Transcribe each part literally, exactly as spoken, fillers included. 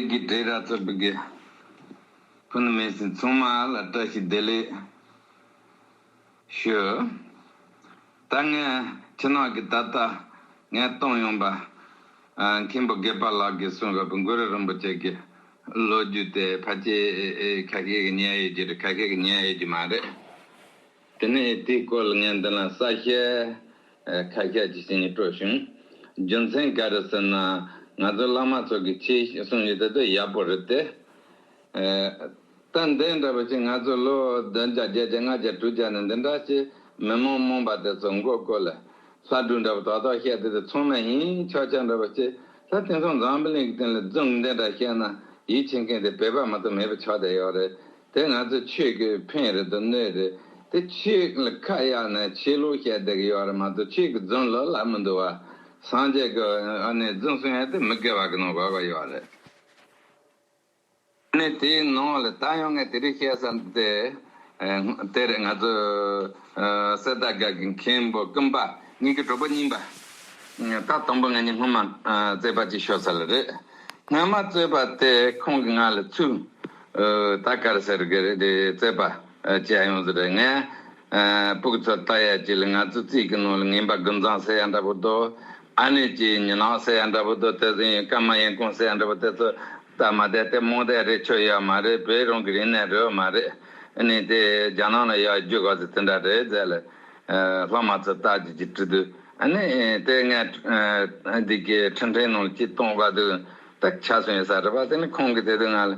གི་འབྲེལ་ར་ཚོར་བུ་གི་ཕུ་ནུ་མེད་སྲིད་ཚང་མ་ལ་བཀྲ་ཤིས་བདེ་ལེགས་ཞུ། ད་ངས་ཕྱི་ནང་གི་ད་ལྟ་ངས་གཏོང་ཡོང་པ། ཨ། མཁན་པོ་དགེ་བཀའ་ལགས་ཀྱིས་གསུངས་པ་གུ་རུ་རིན་པོ་ཆེ་གི་ལོ་རྒྱུས་དེ་ཕལ་ཆེར་ཁ་ཤས་ཀྱིས་ཉན་ཡོད་ཀྱི་རེད། ཁ་ཤས་ཀྱིས་ཉན་ཡོད་ཀྱི་མ་རེད། དེ་ནས་དེའི་སྐོར་ལ་ངས་འདི་ན་གསལ་བཤད་ཨ་ཁ་ཤས་ཅིག་བྱེད་སྙིང་སྤྲོ་བྱུང་། རྒྱུ་མཚན་ག་རེ་ཟེར་ན། ང་ཚོ་བླ་མ་ཚོ་གིས་ཆོས་གསུང་ཡོད་དེ་དེ་ཡག་པོ་རེད་དེ། ཨ། ད་འདི་འདྲ་པོ་ཅིག་ང་ཚོ་ལོ་བདུན་བརྒྱ་བརྒྱད་བརྒྱ་ལྔ་བརྒྱ་དྲུག་བརྒྱ་ནས་འདི་འདྲ་ཅིག་མི་མང་རྨོངས་པ་དེ་ཚོ་མགོ་སྐོར་ལ་ལྷ་སྒྲུང་འདྲ་པོ་ཏག་ཏག་བཤད་དེ་དེ་ཚང་མ་ཡིན་ཆོག་ཆོག་འདྲ་པོ་ཅིག་ད་དེང་སང་འཛམ་བུ་གླིང་གི་སྟེང་ལ་རྫུན་འདི་འདྲ་བཤད་ན་ཡིད་ཆེས་མཁན་དེ་བོད་པ་མ་གཏོགས་མེད་པ་ཆགས་བསྡད་ཡོད་རེད། དེ་ང་ཚོ་ཆོས་ཀྱི་ཕན་རེད་དོ་གནོད་རེད། དེ་ཆོས་ལ་ཁ་གཡར་ནས་ཆོས་ལུགས་བཤད་བསྡད་ཀྱི་ཡོད་རེད་མ་གཏོགས་ཆོས་ཀྱི་རྫུན་ལབ་ལབ་མི་འདུག་བ། སངས་རྒྱས་ཀྱི་ཨ་ནི་རྫུན་གསུང་ཡ་དེ་མི་དགེ་བ་གི་ནང་བབས་པ་ཡོད་རེད། ནི་དེའི་ནང་ལ་ད་ཡང་ངས་དེ་རིང་བཤད་ས་དེ་ཨ་དེ་རེད། ང་ཚོ་ཨ་གསེར་རྟ་སྒར་གྱི་མཁན་པོ་ཀུན་པ་གཉིས་ཀྱི་གྲོགས་པོ་རྙིང་པ། ད་དང་པོ་ང་གཉིས་སྔོན་མ་ཨ་རྩོད་པ་ཅིག་ཤོར་ས་ལ་རེད། སྔོན་མ་རྩོད་པ་དེ་ཁོང་གིས་ང་ལ་ཚུར་ཨ་ད་ག་རེ་ཟེར་གི་རེད། དེ་རྩོད་པ་ཨ་བྱས་ཡོང་ཟེར་རེད། ངས་ཨ་ཕྲུ་གུ་ཚོ་ལྟ་ཡ་ཅིག་ལ་ང་ཚོ་རྩིས་ཀྱི་ནང་ལ་ངན་པ་དགུ་མཚམས་ཟེར་ཡ་འདྲ་པོ་འདུག་ཨ་ནེ་ཅིག་ཉི་ནག་ཟེར་ཡ་འདྲ་པོ་འདུག་དེ་ཚོ་ཡིན་སྐར་མ་ཡན་གོང་ཟེར་ཡ་འདྲ་པོ་དེ་ཚོ་ལྟ་མ་བསྡད་དེ་རྨོངས་དད་རེད། ཆོས་ཡོད་མ་རེད། བོད་རང་གི་རིག་གནས་རེད་མ་རེད། ཨ་ནི་དེ་རྒྱ་ནག་ལ་ཡར་རྒྱུག་ག་ཚོད་དེ་འདྲ་རེད་ཟེར་ལ། ཨ་སློབ་མ་ཚོ་ལྟ་རྒྱུ་ཅིག་བྲིས་དུས་ཨ་ནི་དེ་ངས་ཨ་འདི་གི་འཕྲིན་ཕྲན་ནང་ལ་ཅིག་གཏོང་ག་དུས་ད་ཆ་སོང་ཡོད་ས་རེད་པ། དེ་ནི་ཁོང་གིས་དེ་དུས་ང་ལ་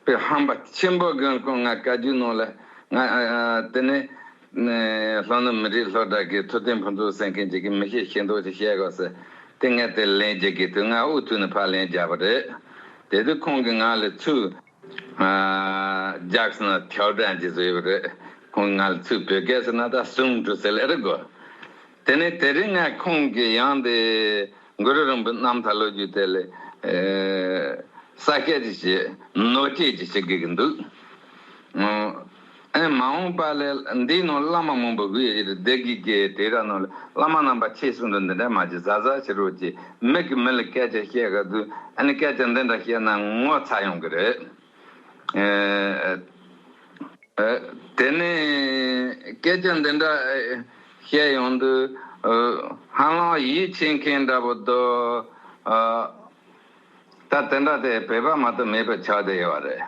དཔེ་ཧམ་པ་ཆེན་པོ་གི་ཁོང་ང་བཀའ་བརྒྱུད་ནང་ལ་ང་ཨ་ཨ་དེ་ནི་ནས་ལྷོ་ནུབ་མི་རིགས་སློབ་གྲྭ་གི་ཐུབ་བསྟན་ཕུན་ཚོགས་ཟེར་མཁན་ཅིག་གིས་མི་ཤེས་ཤེས་མདོག་ཅིག་བཤད་དགོས་ཟེར། དེ་ངས་དེ་ལན་རྒྱག་གི་དུས་ང་འུ་ཐུག་ནས་ཕར་ལན་རྒྱག་པ་རེད། དེ་དུས་ཁོང་གིས་ང་ལ་ཚུར་ཨ་རྒྱག་ཟེར་ན་挑战ཅིག་བཟོས་པ་རེད། ཁོང་གིས་ང་ལ་ཚུར་བོད་སྐད་ཟེར་ན་ད་གསུང་འགྲོ་ཟེར་ལེ་རེད་གོ། དེ་ནས་དེ་རིང་ང་ཁོང་གི་ཡང་དེ་གུ་རུ་རིན་པོ་རྣམ་ཐར་ལོ་རྒྱུས་དེ་ལས་ཨེ་གསལ་བཤད་ཅིག་བྱེད་ནོར་བཅད་ཅིག་བྱེད་དགོས་ཀྱི་འདུག་ཨོ། ཨེ་མ་འོངས་པ་ལས་འདིའི་ནང་བླ་མ་མང་པོ་དགོས་ཡོད་རེད། སྡེ་དགེ་གི་དེ་ར་ནང་ལ་བླ་མ་རྣམ་པ་ཁྱེད་གསུང་དོན་འདི་འདྲ་མ་བྱེད། གཟབ་གཟབ་བྱེད་རོགས་གྱིས། མི་གིས་མི་ལ་སྐད་ཆ་བཤད་ག་དུས་ཨ་ནི་སྐད་ཆ་འདི་འདྲ་བཤད་ན་ངོ་ཚ་ཡོང་གི་རེད། ཨེ། ཨ་དེ་ནས་སྐད་ཆ་འདི་འདྲ་ཨ་བཤད་ཡོང་དུས་ཨ་ཧ་ལམ་ཡིད་ཆེས་མཁན་འདྲ་པོ་འདུག་ཨ་ད་དེ་འདྲ་དེ་བོད་པ་མ་གཏོགས་མེད་པ་ཆགས་བསྡད་ཡོད་རེད།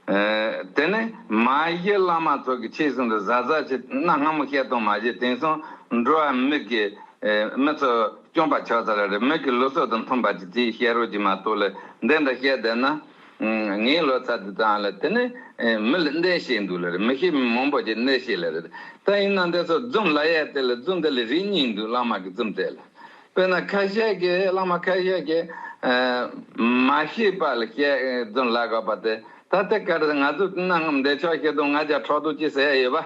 ཨ་དེ་ནས་མ་གཞི་བླ་མ་ཚོ་གི་ཆེད་གསུང་དུ་གཟབ་གཟབ་བྱེད་གནའ་སྔ་མོ་བཤད་སྟངས་མ་གཞི། དེང་སང་འགྲོ་བ་མི་གི་ཨེ་མི་ཚོ་སྐྱོན་པ་ཆགས་ཚར་རེད། མི་གི་ལུགས་སྲོལ་དང་མཐུན་པ་ཅིག་དེ་བཤད་རོགས་ཀྱིས་མ་གཏོགས་ལ་འདི་འདྲ་བཤད་བསྡད་ན། ངའི་ལོ་ཚད་དེ་དང་ལ་དེ་ནི་མི་ལ་གནོད་བྱེད་འདུག་ལ་རེད། མི་ཤེས་མི་མང་པོ་ཅིག་གནོད་བྱེད་ལ་རེད། ད་ཡིན་ན་འདི་ཚོ་རྫུན་ལབ་ཡ་དེ་ལ་རྫུན་དེ་ལ་རིགས་གཉིས་འདུག་བླ་མ་གི་རྫུན་དེ་ལ། དཔེར་ན་ཁ་ཤས་ཀྱིས་བླ་མ་ཁ་ཤས་ཀྱིས་མ་ཤེས་པ་ལ་བཤད་རྫུན་ལབ་དགོས་པ་དེ། ད་ལྟ་ག་རེ་ང་ཚོ་གནའ་སྔ་མོ་འདས་ཆགས་བཤད་དུས་ང་རྒྱལ་ཕྲག་དོག་ཅིག་ཟེར་ཡ་ཡོད་པ།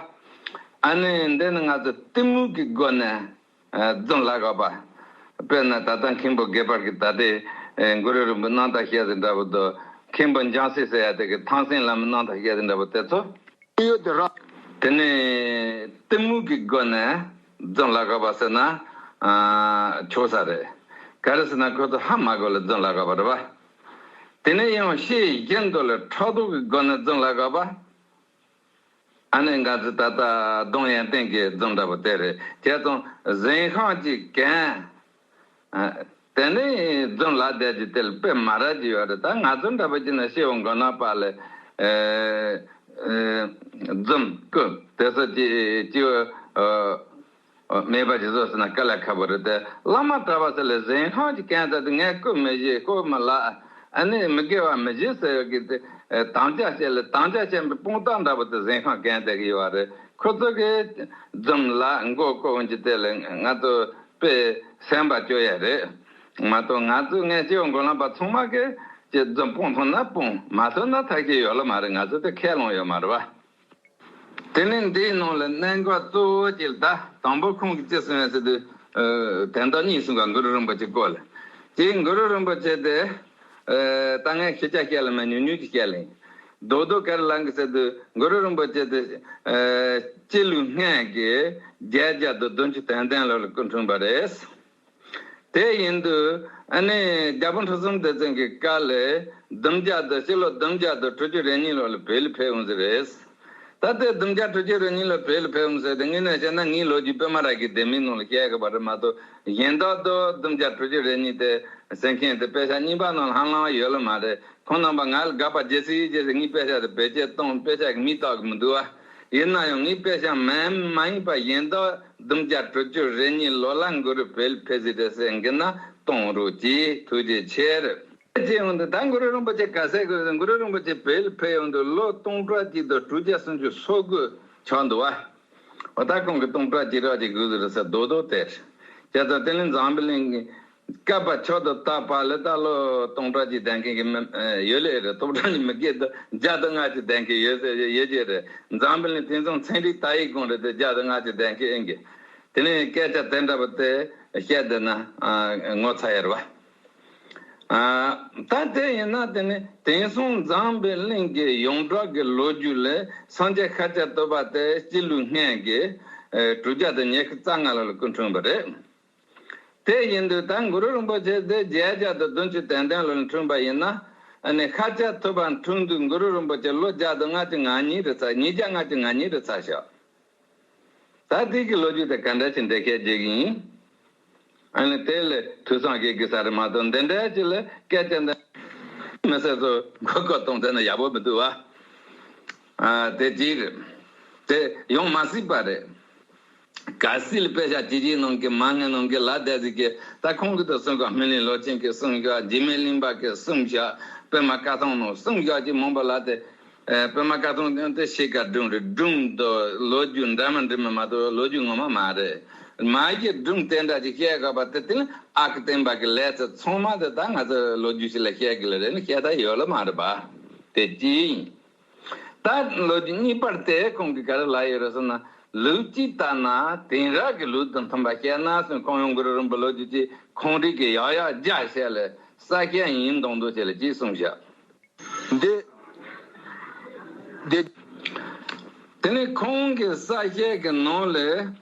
ཨ་ནི་འདི་ནི་ང་ཚོ་གཏི་མུག་གི་སྒོ་ནས། རྫུན་ལབ་དགོས་པ། དཔེར་ན་ད་ལྟ་མཁན་པོ་དགེ་བཀའ་གིས་ད་ལྟའི་གུ་རུ་རིན་པོ་རྣམ་ཐར་བཤད་ཟིན་འདྲ་པོ་དང་། མཁན་པོ་འཇང་སྲས་ཟེར་ཡ་དེ་གིས་ཐང་སེང་བླ་མའི་རྣམ་ཐར་བཤད་ཟིན་འདྲ་པོ་དེ་ཚོ། ཡོད་དེ་ར། དེ་ནས་གཏི་མུག་གི་སྒོ་ནས་རྫུན་ལབ་དགོས་པ་ཟེར་ན་ཆོག་ས་རེད། ག་རེ་ཟེར་ན་ཁོ་ཚོ་ཧ་མ་གོ་ལ་རྫུན་ལབ་དགོས་པ་རེད་པ། དེ་ནས་ཡང་ཤེས་བཞིན་དུ་ལ་ཕྲག་དོག་གི་སྒོ་ནས་རྫུན་ལབ་དགོས་པ། ཨ་ནི་ང་ཚོ་ད་ལྟ་ལྡོང་ཡོན་ཏན་གྱི་རྫུན་འདྲ་པོ་དེ་རེད། བྱས་ཙང་གཟན་ཤམ་གྱིས་གན། ཨ་དེ་ནས་རྫུན་ལབ་བསྡད་རྒྱུ་དེ་ལ་དཔེ་མ་རག་རྒྱུ་ཡོད་རེད། ད་ང་ཚོ་འདྲ་པོ་ཅིག་ན་སྐྱེ་བོ་མགོ་ནག་པ་ལ་ཨེ་ཨེ་རྫུན་རྐུབ་དེ་ཚོ་ཅི་ཅི་ཨ་མེད་པ་ཅིག་བཟོ་ཟེར་ན་དཀའ་ལས་ཁག་པོ་རེད་དེ། བླ་མ་གྲྭ་པ་ཚོ་ལ་གཟན་ཤམ་གྱིས་གན་བསྡད་དུས་ངས་རྐུབ་མི་བཞེས། རྐུབ་མི་ལག་ཨ་ནི་མི་དགེ་བ་མི་བྱེད་ཟེར་ཡོད་ཀྱི་དེ། ཨེ་དམ་བཅའ་བྱས་ལ་དམ་བཅའ་ཆེན་པོའི་དཔང་རྟགས་འདྲ་པོ་དེ་གཟན་ཤམ་གན་བསྡད་ཀྱི་ཡོད་རེད། ཁོ་ཚོ་གིས་རྫུན་ལབ་མགོ་སྐོར་འོང་རྒྱུ་དེ་ལ་ང་ཚོ་དཔེ་སེམས་པ་སྐྱོ་ཡ་རེད། མ་གཏོགས་ང་ཚོ་ངས་སྐྱེ་བོ་མགོ་ནག་པ་ཚང་མ་གིས་ཀྱི་རྫུན་སྤོང་ཐུབ་ན་སྤོང་། མ་ཐུབ་ན་ཐབས་ཤེས་ཡོད་ལ་མ་རེད། ང་ཚོ་དེ་ཁས་ལོངས་ཡོད་མ་རེད་པ། དེ་ནས་འདིའི་ནང་ལ་གནད་འགག་གཙོ་བོ་གཅིག་ལ། ད་དང་པོ་ཁོང་གིས་ཅི་གསུངས་ཡོད་ཟེར་དུས། ཨ་དོན་དག་གཉིས་གསུངས་པ། གུ་རུ་རིན་པོ་ཆེའི་སྐོར་ལ། དེ་གུ་རུ་རིན་པོ་ཆེ་དེ་ཨ་ད་ངས་ཞིབ་ཆ་བཤད་ལ་མེད། ཉུང་ཉུང་ཅིག་བཤད་ལ་ཡིན། རྡོག་རྡོག་ག་རེ་ལབ་གི་ཟེར་དུས་གུ་རུ་རིན་པོ་ཆེ་དེ་ཨ་སྤྱི་ལོ་སྔོན་གྱི་བརྒྱད་བརྒྱ་དང་བདུན་ཅུ་དོན་བདུན་ལོ་ལ་སྐུ་འཁྲུངས་པ་རེད། དེ་ཡིན་དུས་ཨ་ནི་རྒྱལ་པོ་འཕྲུལ་གསུམ་སྡེ་བཙན་གྱི་བཀའ་ལས་བདུན་བརྒྱ་དང་ཕྱི་ལོ་བདུན་བརྒྱ་དང་དྲུག་ཅུ་རེ་གཉིས་ལོ་ལ་བོད་ལ་ཕེབས་འོང་ཟེར་རེད། ད་ལྟའི་བདུན་བརྒྱ་དྲུག་ཅུ་རེ་གཉིས་ལོ་བོད་ལ་ཕེབས་འོང་ཟེར་དེ་དངོས་གནས་བཤད་ན་ངའི་ལོ་རྒྱུས་པད་མ་ར་གི་ལྡེ་མིག་ནང་ལ་བཤད་དགོས་པ་རེད་མ་གཏོགས་གཞན་དག་ཏུ་བདུན་བརྒྱ་དྲུག་ཅུ་རེ་གཉིས་དེ་ཟེར་མཁན་དེ་དཔེ་ཆ་རྙིང་པ་ནང་ལ་ཧ་ལམ་ཡོད་ལ་མ་རེད། ཁོང་རྣམ་པ་ང་ལ་དགག་པ་རྒྱག་སྲིད་རྒྱག་སྲིད་ངའི་དཔེ་ཆ་དེ་བེད་སྤྱོད་གཏོང་དཔེ་ཆ་གི་མིང་བཏགས་གི་མི་འདུག་བ། ཡིན་ན་ཡང་ངའི་དཔེ་ཆ་མིན་མ་ཡིན་པ་གཞན་དག་བདུན་བརྒྱ་དྲུག་ཅུ་རེ་གཉིས་ལོ་ལ་གུ་རུ་བོད་ལ་ཕེབས་ཟིན་རེད་ཟེར་མཁན་ན་གཏོང་རོགས་གྱིས། ཐུགས་རྗེ་ཆེ། རེད། ཅེས་འོང་དུས་ད་གུ་རུ་རིན་པོ་ཆེ་ག་ཟེར་དགོས་རེད། གུ་རུ་རིན་པོ་ཆེ་བོད་ལ་ཕེབས་ཡོང་དུས་ལོ་སྟོང་ཕྲག་གཅིག་དང་དྲུག་བརྒྱ་སུམ་ཅུ་སོ་དགུ་ཆགས་འདུག་བ། འོ་ད་ཁོང་གིས་སྟོང་ཕྲག་གཅིག་རག་ཅིག་དགོས་ཀྱི་རེད་ཟེར་རྡོག་རྡོག་དེ། བྱས་ཙང་དེ་ནི་འཛམ་བུ་གླིང་གི་བསྐལ་པ་མཆོག་ཏུ་དག་པ་ལ་ད་ལོ་སྟོང་ཕྲག་གཅིག་ལྡན་མཁན་གྱི་མི་ཡོད་ལེ་རེད། སྟོང་ཕྲག་གཉིས་མི་སྐད་དུ་བརྒྱ་དང་ལྔ་བཅུ་ལྡན་མཁན་ཡོད་ཟེར་ཡོད་ཀྱི་རེད། འཛམ་བུ་གླིང་དེང་སང་ཚན་རིག་དག་ཡིག་གང་རེད་དེ་བརྒྱ་དང་ལྔ་བཅུ་ལྡན་མཁན་ཡིན་གྱི། དེ་ནི་སྐད་ཆ་དེ་འདྲ་པོ་དེ་བཤད་བསྡད་ན་ངོ་ཚ་ཡ་རེད་བ། ཨ། ད་དེ་ཡིན་ན་དེ་ནི་དེང་སང་འཛམ་བུ་གླིང་གི་ཡོངས་གྲགས་ཀྱི་ལོ་རྒྱུས་ལས་སངས་རྒྱས་ཤཱཀྱ་ཐུབ་པ་དེ་སྤྱི་ལོའི་སྔོན་གྱི་ཨ་དྲུག་བརྒྱ་དང་ཉི་ཤུ་རྩ་ལྔ་ལོ་ལ་སྐུ་འཁྲུངས་པ་རེད། དེ་ཡིན་དུས་ད་གུ་རུ་རིན་པོ་ཆེ་དེ་བརྒྱད་བརྒྱ་དང་བདུན་ཅུ་དོན་བདུན་ལོ་ལ་འཁྲུངས་པ་ཡིན་ན་ཨ་ནི་ཤཱཀྱ་ཐུབ་པ་འཁྲུངས་དུས་གུ་རུ་རིན་པོ་ཆེ་ལོ་བརྒྱ་དང་ལྔ་བཅུ་ང་གཉིས་རེད་ཚར། ཉིས་བརྒྱ་ལྔ་བཅུ་ང་གཉིས་རེད་ཚར་ཤག་ད་དེ་གི་ལོ་རྒྱུས་དེ་ག་འདྲ་ཞིག་འགྲེལ་བཤད་བྱེད་ཀྱི་ཡིན། ཨ་ནི་དེ་ལས་ཐོས་བསམ་བྱེད་དགོས་ས་རེད་མ་གཏོགས་འདི་འདྲ་ཅིག་ལ་སྐད་ཆ་འདི་མི་སེར་ཚོ་མགོ་སྐོར་གཏོང་ཐུབ་ན་ཡག་པོ་མི་འདུག་བ། ཨ་དེ་གཅིག་རེད། དེ་ཡོང་མ་སྲིད་པ་རེད། གལ་སྲིད་ལ་དཔེ་ཆ་ཅི་ཅིའི་ནང་གི་མ་དངུལ་ནང་གི་ལ་དེ་ཟིག་གི་ད་ཁོང་གི་དུ་གསུང་ག་སྨིན་གླིང་ལོ་ཆེན་གྱི་གསུང་བཞག་འཇིགས་མེད་གླིང་པ་གི་གསུང་བཞག་པད་མ་བཀའ་ཐང་ནང་གསུང་བཞག་ཅིག་མང་པོ་ལ་དེ། ཨེ། པད་མ་བཀའ་ཐང་དེ་ཤེལ་དཀར་སྒྲུང་རེད། སྒྲུང་དང་ལོ་རྒྱུས་འདྲ་མི་འདྲ་མི་མ་གཏོགས་ལོ་རྒྱུས་ངོ་མ་མ་རེད། མ་གཞི་སྒྲུང་དེ་འདྲ་ཅིག་བཤད་དགོས་པ་དེ་དེ་ནི་ཨ་ཁུ་སྟོན་པ་གི་ལས་ཚེ་ཚང་མ་དེ་ད་ང་ཚོ་ལོ་རྒྱུས་ཤིག་ལ་བཤད་གི་ལ་རེད་ནི་བཤད་ད་ཡོད་ལ་མ་རེད་པ། དེ་གཅིག་ཡིན། ད་ལོ་རྒྱུས་གཉིས་པར་དེ་ཁོང་གིས་ག་རེ་ལབ་ཡོད་རེད་ཟེར་ན་ལུགས་གཅིག་ལྟར་ན་དེང་རབས་ཀྱི་ལུགས་དང་མཐུན་པ་བཤད་ན་གསུངས། ཁོང་ཡང་གུ་རུ་རིན་པོ་ལོ་རྒྱུས་ཀྱི་ཁོང་རིག་གི་ཡག་ཡག་རྒྱ་བཤད་ལ་ས་སྐྱ་ཡིན་མདོག་མདོག་བྱས་ལ་གཅིག་གསུངས་བཞག་འདི། འདི། དེ་ནས་ཁོང་གི་ས་སྐྱའི་གི་ནང་ལས་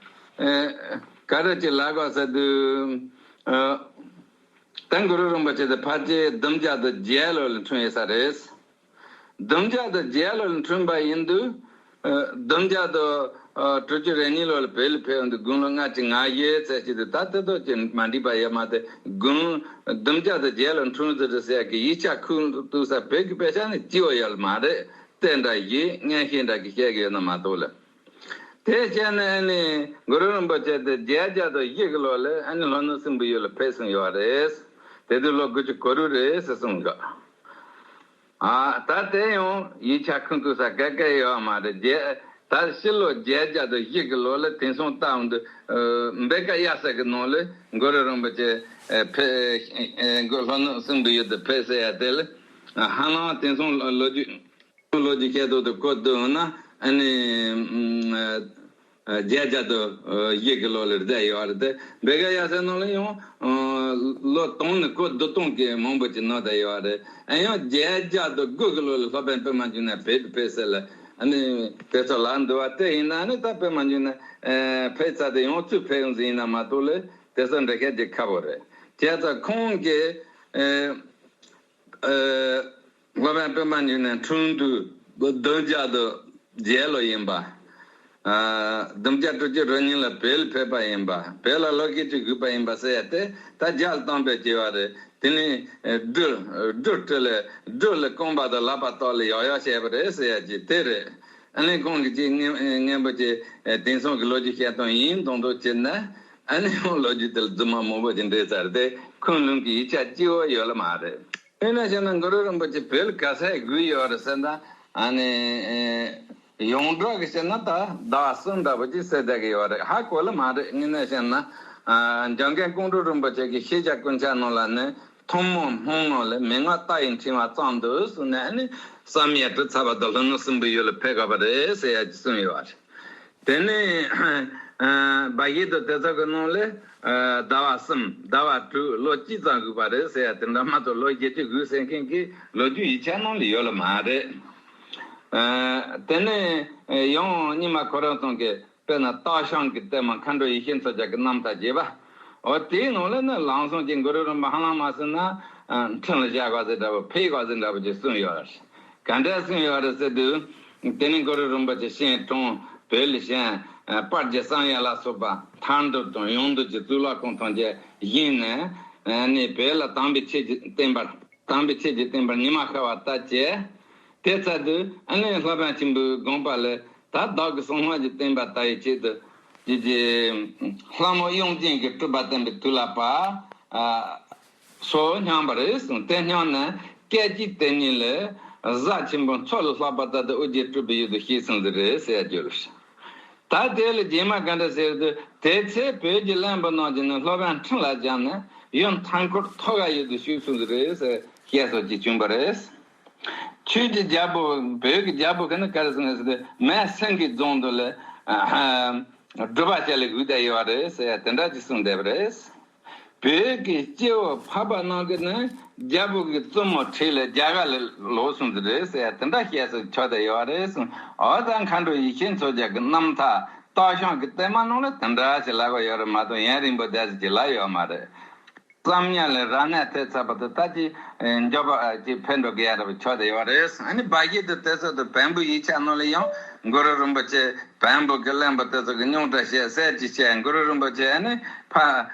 ཨེ་ག་རེ་ཅིག་ལབ་དགོས་ཟེར་དུས། ཨ། ད་གུ་རུ་རིན་པོ་ཆེ་དེ་ཕལ་ཆེར་བདུན་བརྒྱ་དང་བརྒྱད་ལོ་ལ་འཁྲུངས་ཡོད་ས་རེད། བདུན་བརྒྱ་དང་བརྒྱད་ལོ་ལ་འཁྲུངས་པ་ཡིན་དུས། ཨ། བདུན་བརྒྱ་དང་ཨ་དྲུག་ཅུ་རེ་གཉིས་ལོ་ལ་བོད་ལ་ཕེབས་ཡོང་དུས་དགུང་ལོ་ལྔ་བཅུ་ང་བཞི་ཙམ་ཞིག་དུས། ད་དེ་དག་ཅིག་མ་འགྲིག་པ་ཡོད་མ་རེད། དགུང་བདུན་བརྒྱ་དང་བརྒྱད་ལོ་འཁྲུངས་ཟེར་ཟེར་ཡག་གི་ཡིག་ཆ་ཁུངས་གཏུགས་ས་བོད་ཀྱི་དཔེ་ཆ་ནི་སྐྱིད་པོ་ཡོད་ལ་མ་རེད། དེ་འདྲ་ཞིག་ངན་ཤེས་འདྲ་གི་བཤད་གི་ཡོད་ན་མ་གཏོགས་ལ། དེ་བྱས་ནས་ཨ་ནི་གུ་རུ་རིན་པོ་ཆེ་དེ་བརྒྱད་བརྒྱ་དང་བཞི་གི་ལོ་ལ་ཨ་ནི་ལྷོ་ནུབ་སྲིན་པོའི་ཡུལ་ལ་ཕེབས་སོང་ཡོད་རེད། དེ་དུས་ལོ་དགུ་བཅུ་གོ་དྲུག་རེད་ཟེར་གསུངས་འདུག་ཨ། ད་དེ་ཡང་ཡིག་ཆ་ཁུངས་གཏུགས་ས་ག་གེ་ཡོད་མ་རེད། བརྒྱད། ད་ཕྱི་ལོ་བརྒྱད་བརྒྱ་དང་བཞི་གི་ལོ་ལ་དེང་སང་ལྟ་འོང་དུས་ཨ་འབེ་ཀ་གཡའ་ས་གི་ནང་ལ་གུ་རུ་རིན་པོ་ཆེ་ཨ་ཕེབས་ཨ་ལྷོ་ནུབ་སྲིན་པོའི་ཡུལ་དུ་ཕེབས་ཟེར་ཡ་དེ་ལ་ཧ་ལམ་དེང་སང་ལོ་རྒྱུས། ལོ་རྒྱུས་བཤད་ཐོག་ཏུ་བཀོད་འདུག་ན་ཨ་ནི་ཨ་བརྒྱད་བརྒྱ་དང་བཞི་གི་ལོ་ལ་བསྡད་ཡོད་རེད་དེ། འབེ་ཀ་གཡའ་སའི་ནང་ལ་ཡང་ལོ་དང་ནི་སྐོར་བདུན་སྟོང་གི་མང་པོ་ཅིག་ནང་བསྡད་ཡོད་རེད། ཨ་ཡང་བརྒྱད་བརྒྱ་དང་དགུ་གི་ལོ་ལ་སློབ་དཔོན་པད་མ་འབྱུང་གནས་བོད་དུ་ཕེབས་ཟེར་ལ་ཨ་ནི་དེ་ཚོ་ལབ་འདུག་བ། དེ་ཡིན་ན་ཨ་ནི་ད་པད་མ་འབྱུང་གནས་ཕེབས་ཚར་དེ་ཡང་ཚུར་ཕེབས་ཡོང་ཟིན་ཡིན་ན་མ་གཏོགས་ལ་དེ་ཚོ་འགྲེལ་བཤད་རྒྱག་ཁག་པོ་རེད། བྱས་ཙང་ཁོང་གིས། ཨ། སློབ་དཔོན་པད་མ་འབྱུང་གནས་འཁྲུངས་དུས་བདུན་བརྒྱ་དང་བརྒྱད་ལོ་ཡིན་པ། ཨ། བདུན་བརྒྱ་དྲུག་ཅུ་རེ་གཉིས་ལ་བོད་ལ་ཕེབས་པ་ཡིན་པ། བོད་ལ་ལོ་བརྒྱད་ཅུ་བཞུགས་པ་ཡིན་པ་ཟེར་ཡ་དེ་ད་རྒྱ་ལ་གཏམ་དཔེ་བྱས་པ་རེད། དེ་ནས་སྦྲུལ་སྦྲུལ་སྤྲུལ་ལས་སྦྲུལ་ལ་རྐང་པ་དང་ལག་པ་བཏགས་ལ་ཡག་ཡག་བྱས་པ་རེད་ཟེར་ཡ་ཅིག་དེ་རེད། ཨ་ནི་ཁོང་གིས་ཅིག་སྔོན་སྔོན་པོ་ཅིག་དེང་སང་གི་ལོ་རྒྱུས་བཤད་སྟངས་ཡིན་མདོག་མདོག་བྱས་ན་ཨ་ནི་ཁོང་ལོ་རྒྱུས་དེ་ལ་རྫུན་མ་མང་པོ་ཅིག་འདྲེས་ཚར་ཏེ་ཁུངས་ལུང་གི་ཡིག་ཆ་སྐྱིད་པོ་ཡོད་ལ་མ་རེད། དེ་ནས་བཤད་ན་གུ་རུ་རིན་པོ་ཆེ་བོད་ལ་ག་ཚད་དགོས་ཡོད་རེད་ཟེར་ན། ཨ་ནི་ཡོངས་གྲགས་ཀྱི་བཤད་ན་ད་ཟླ་བ་གསུམ་འདྲ་པོ་ཅིག་ཟེར་བསྡད་ཀྱི་ཡོད་རེད། ཧ་གོ་ལ་མ་རེད། དངོས་གནས་བཤད་ན་འཇམ་མགོན་ཀོང་སྤྲུལ་རིན་པོ་ཆེ་གི་ཤེས་བྱ་ཀུན་ཁྱབ་ནང་ལ་ནི་ཐུན་མོང་སྨོན་ལམ་ལས་མན་ངག་རྟ་ཡི་འཕྲེང་བ་ཙམ་དུ་གསུངས་ནས་ཨ་ནི་བསམ་ཡས་གྲུབ་ཚར་བ་དང་ལྷོ་ནུབ་སྲིན་པོའི་ཡུལ་ལ་ཕེབས་དགོས་པ་རེད་ཟེར་ཡ་ཅིག་གསུངས་ཡོད་རེད། དེ་ནས་ཨ་སྦ་བཞེད་དང་དེ་ཚོ་གི་ནང་ལས་ཨ་ཟླ་བ་གསུམ་ཟླ་བ་དྲུག་ལོ་གཅིག་ཙམ་དགོས་པ་རེད་ཟེར་ཡ་དེ་འདྲ་མ་གཏོགས་ལོ་བརྒྱད་ཅུ་དགོས་ཟེར་མཁན་གྱི་ལོ་རྒྱུས་ཡིག་ཆ་ནང་ལ་ཡོད་ལ་མ་རེད། ཨ་དེ་ནས་ཡང་རྙིང་མ་ཁོ་རང་ཚོ་གི་དཔེར་ན་སྟག་ཤམ་གྱི་ལྟད་མོ་མཁའ་འགྲོ་ཡེ་ཤེས་མཚོ་རྒྱལ་གྱི་རྣམ་ཐར་རྒྱས་པ། འོ་དེའི་ནང་ལ་ནི་ལམ་སང་ཅིག་གུ་རུ་རིན་པོ་ཧ་ལམ་མ་ཟིན་ན་ཨ་འཕྲིན་ལ་བཞག་ག་ཟེར་འདྲ་པོ་ཕེབས་ག་ཟེར་འདྲ་པོ་ཅིག་གསུངས་ཡོད་རེད། ག་འདྲ་གསུངས་ཡོད་རེད་ཟེར་དུས། དེ་ནི་གུ་རུ་རིན་པོ་ཆེ་ཤིང་དྲུང་བོད་ལ་བཞེངས། ཨ་དཔལ་གྱི་བསམ་ཡས་ལ་སོགས་པ་མཐའ་འགྲུབ་དང་ཡོངས་འདུ་གྱི་གཙུག་ལག་ཁང་ཐམས་ཅད་བཞེངས་ནས། ཨ་ནི་བོད་ལ་དམ་པའི་ཆོས་ཀྱི་བསྟན་པ། དམ་པའི་ཆོས་ཀྱི་བསྟན་པར་ཉི་མ་ཤར་བ་ལྟར་བྱས། དེ་ཚར་དུས་ཨ་ནི་སློབ་དཔོན་ཆེན་པོའི་དགོངས་པ་ལས་ད་བདག་གི་གསང་སྔགས་ཀྱི་བསྟན་པ་དར་བའི་ཆེད་དུ། ཀྱི་ཀྱི་ལྷ་མོ་དབྱངས་ཅན་གྱིས་སྤྲུལ་པ་བསྟན་པའི་དུས་ལ་བབ། ཨ་སོ་སྙམ་པ་རེད་གསུངས། དེ་སྙམ་ནས་སྐད་ཅིག་དེ་ཉིད་ལས་གཟའ་ཆེན་པོ་མཚོ་ལས་ལྷག་པ་ལྟར་དུ་ཨོ་རྒྱན་སྤྲུལ་པའི་ཡུལ་དུ་ཤར་སོང་ཟིག་རེད་ཟེར་རྒྱུ་རེད། ད་དེ་ལ་རྗེས་མ་ག་འདྲ་ཟེར་དུས། དེ་ཚེ་བོད་ཀྱི་བློན་པོ་རྣམས་ཀྱིས་ནི་སློབ་དཔོན་ཁྲི་ལ་བཅར་ནས་ཡུལ་མཐའ་འཁོར་ཐོག་ཁ་ཡུལ་དུ་ཞུགས་སོང་ཟིག་རེད་ཟེར་བཤད་སྲོལ་ཅིག་བྱུང་བ་རེད། ཆོས་ཀྱི་རྒྱལ་པོ། བོད་ཀྱི་རྒྱལ་པོ་གིས་ནི་ག་རེ་གསུངས་ཟེར་དུས། མོན་སེང་གེའི་རྫོང་དུ་ལ་ཨ་སྒྲུབ་པ་བྱས་ལ་བཞུགས་བསྡད་ཡོད་རེད་ཟེར་དེ་འདྲ་ཅིག་གསུངས་བསྡད་པ་རེད། བོད་ཀྱི་སྐྱེ་བོ་འཕགས་པ་རྣམས་ཀྱིས་ནི་རྒྱལ་པོ་གི་བཙུན་མོ་ཁྲིད་ལ་རྒྱ་གར་ལ་ལོག་སོང་ཟིག་རེད་ཟེར་དེ་འདྲ་བཤད་སྲོལ་ཆགས་བསྡད་ཡོད་རེད་གསུངས། འོ་ད་མཁའ་འགྲོ་ཡེ་ཤེས་མཚོ་རྒྱལ་གྱི་རྣམ་ཐར་སྟག་ཤམ་གྱི་བསྟན་པ་ནང་ལ་དེ་འདྲ་ཞིག་ལབ་ཀྱི་ཡོད་རེད་མ་གཏོགས། ཡུན་རིང་པོ་བསྡད་ཟིག་ཅིག་ལབ་ཡོད་མ་རེད། བསམ་ཡས་ལ་རབ་གནས་ཐེབས་ཚར་བ་དང་ད་ཅིག་ཨེ་མགྱོགས་པ་ཅིག་ཕེབས་འགྲོ་གི་ཡ་འདྲ་པོ་ཆགས་བསྡད་ཡོད་རེད། ཨ་ནི་བར་ཞིག་ཏུ་དེ་ཚོ་དང་བོན་པོའི་ཡིག་ཆ་ནང་ལ་ཡང་གུ་རུ་རིན་པོ་ཆེ་བོན་པོ་གི་བློན་པོ་དེ་ཚོ་གི་རྙོག་དྲ་བཤད་གསལ་ཅིག་བཤད། གུ་རུ་རིན་པོ་ཆེ་ཨ་ནི་ཕར་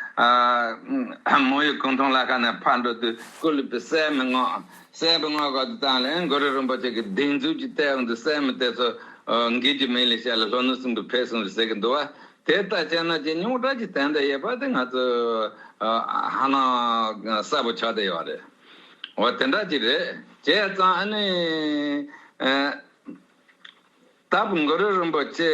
ཨ་མོ་ཡི་གུང་ཐང་ལ་ཁ་ནས་ཕར་འགྲོ་དུས་སྐུ་ལུས་པའི་སྲས་མོ་མངགས། སྲས་མོ་མངགས་ག་དུས་དང་ལན་གུ་རུ་རིན་པོ་ཆེ་གི་གདུང་རྒྱུད་ཀྱི་ལྟ་བུ་འདུག་སྲས་མོ་དེ་ཚོ་ཨ་འགས་ཀྱི་མིང་ལ་བཤད་ལ་ལྷོ་ནུབ་གསུམ་དུ་ཕེབས་སོང་ཟེར་གི་འདུག་བ། དེ་ལྟར་བྱས་ན་ཅིག་རྙོག་དྲ་ཅིག་དེ་འདྲ་ཡོད་པ་དེ་ང་ཚོ་ཨ་ཧ་ལམ་གསལ་པོ་ཆགས་བསྡད་ཡོད་རེད། འོ་དེ་འདྲ་ཅིག་རེད། བྱས་ཙང་ཨ་ནི་ཨ་ད་བུ་གུ་རུ་རིན་པོ་ཆེ་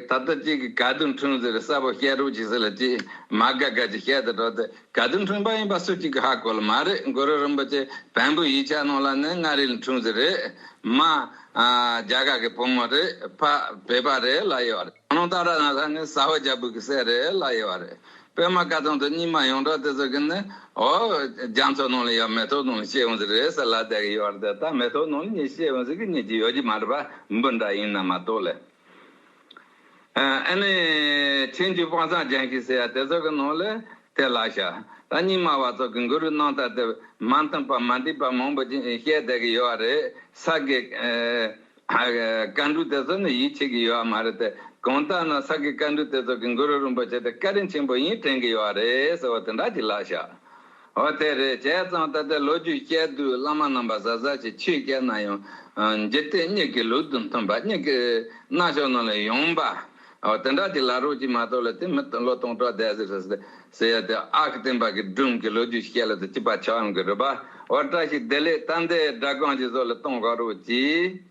ད་ལྟ་ཅིག་གི་ག་དུས་འཁྲུངས་ཟེར་གསལ་པོ་བཤད་རོགས་ཅིག་ཟེར་ལ་ཅིག་མ་དགའ་དགའ་ཅིག་བཤད་དེ་འགྲོ་དེ། ག་དུས་འཁྲུངས་པ་ཡིན་པ་སུ་གཅིག་གིས་ཧ་གོ་ལ་མ་རེད། གུ་རུ་རིན་པོ་ཆེ་བོན་པོའི་ཡིག་ཆ་ནང་ལ་ནི་མངའ་རིས་ལ་འཁྲུངས་ཟིག་རེད། མ་ཨ་རྒྱ་གར་གི་བུ་མོ་རེད། ཕ་བོད་པ་རེད་ལབ་ཡོད་རེད། ཨ་ནང་ཏཱ་ར་ནཱ་ཐ་ནི་ཟ་ཧོར་རྒྱལ་པོ་གི་སྲས་རེད་ལབ་ཡོད་རེད། པད་མ་དཀར་ཚང་དང་རྙིང་མ་ཡོངས་གྲགས་དེ་ཚོ་གིས་ནི་ཨོ་རྒྱ་མཚོ་ནང་ལ་ཡ་མེ་ཏོག་ནང་ལ་སྐྱེས་འོང་ཟིག་རེད་ཟེར་ལབ་བསྡད་གི་ཡོད་རེད། ད་མེ་ཏོག་ནང་ལ་ངས་སྐྱེས་འོང་ཟིག་གི་ངེས་ཀྱི་ཡོད་ཀྱི་མ་རེད་པ། འབུ་འདྲ་ཡིན་ན་མ་གཏོགས་ལས། ཨ་ནི་ཆོས་འབྱུང་དཔག་བསམ་རྒྱན་གྱིས་ཟེར་ཡ་དེ་ཚོ་གི་ནང་ལ་དེ་ལ་ཤ་ད་རྙིང་མ་བ་ཚོ་གི་གུ་རུའི་རྣམ་ཐར་དེ་མ་མཐུན་པ་མ་འགྲིག་པ་མང་པོ་ཅིག་བཤད་བསྡད་ཀྱི་ཡོད་རེད། ས་དགེ་ཨ་བཀའ་འགྲུལ་དེ་ཚོ་ནི་ཡིད་ཆེས་ཀྱི་ཡོད་མ་རེད་དེ། གང་ལྟར་ན་ས་དགེ་བཀའ་འགྲུལ་དེ་ཚོ་གི་གུ་རུ་རིན་པོ་ཆེ་དེ་བཀའ་དྲིན་ཆེན་པོ་ཡིན་དྲན་གྱི་ཡོད་རེད་ཟེར་བ་དེ་འདྲ་ཅིག་ལ་ཤ། འོ་དེ་རེད། བྱས་ཙང་ད་ལྟ་ལོ་རྒྱུས་བཤད་དུས་བླ་མ་རྣམ་པ་གཟབ་གཟབ་བྱས་ཆོས་བཤད་ན་ཡང་ཨ་འཇིག་རྟེན་གཉིས་ཀྱི་ལུགས་དང་མཐུན་པ། གཉིས་ཀྱི་རྣ་ཤོག་ནང་ལ་ཡོང་བ། འོ་དེ་འདྲ་ཅིག་ལབ་རོགས་ཅིག་མ་གཏོགས་ལ་དེ་མི་ལོ་སྟོང་ཕྲག་བསྡད་ཟིག་རེད་ཟེར་ཡ་དེ་ཨ་ཁུ་སྟོན་པ་གི་སྒྲུང་གི་ལོ་རྒྱུས་བཤད་ལ་དེ་གཅིག་པ་ཆགས་ཡོང་གི་རེད་པ། འོ་བཀྲ་ཤིས་བདེ་ལེགས། ད་འདི་སྒྲ་སྒམ་གྱི་བཟོ་ལ་གཏོང་དགོས་རོགས་ཅིག